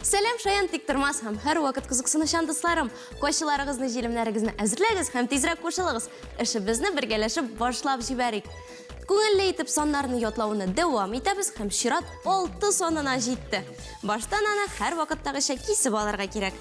Сәлам, шаян тиктормас һәм һәрвакыт кызыксынучан дусларым! Кайчыларыгызны, җилемнәрегезне әзерләгез һәм тизрәк кушылыгыз. Эшебезне бергәләшеп башлап җибәрик. Күңелле итеп саннарны ятлауны дәвам итәбез һәм чират 6 санына җитте. Баштан аны һәрвакыттагыча кисеп алырга кирәк.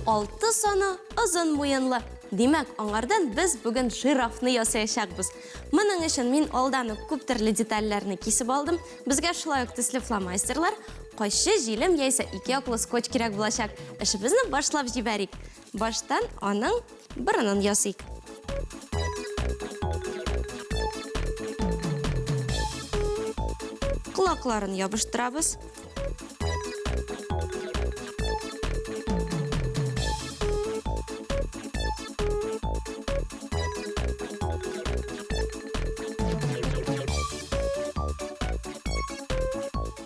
Алты саны озын муенлы. Димәк, аңардан без бүген жирафны ясаячакбыз. Моның өчен мин алдан ук күп төрле детальләрне кисеп алдым. Безгә шулай ук төсле фломастерлар, кайчы, җилем яисә ике яклы скотч кирәк булачак. Эшебезне башлап җибәрик. Баштан аның борынын ясыйк. Колакларын ябыштырабыз.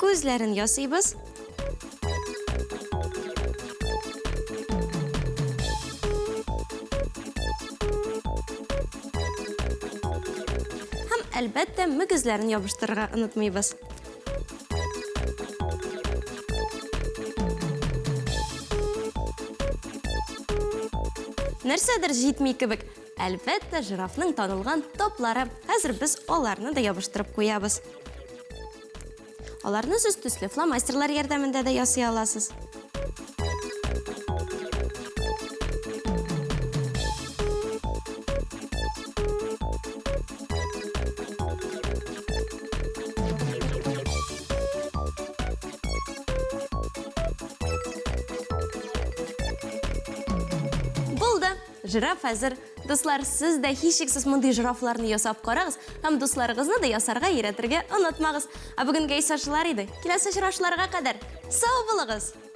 Күзләрен ясыйбыз. Һәм, әлбәттә, мөгезләрен ябыштырырга онытмыйбыз. Нәрсәдер җитми кебек. Әлбәттә, жирафның танылган топлары. Хәзер без аларны да ябыштырып куябыз. Аларны сез төсле фломастерлар ярдәмендә дә ясый аласыз. Булды! Жираф әзер. Дуслар, сез дә һичшиксез мондый жирафларны ясап карагыз һәм дусларыгызны да ясарга өйрәтергә онытмагыз. Ә бүгенгә исә шулар иде. Киләсе очрашуларга кадәр сау булыгыз!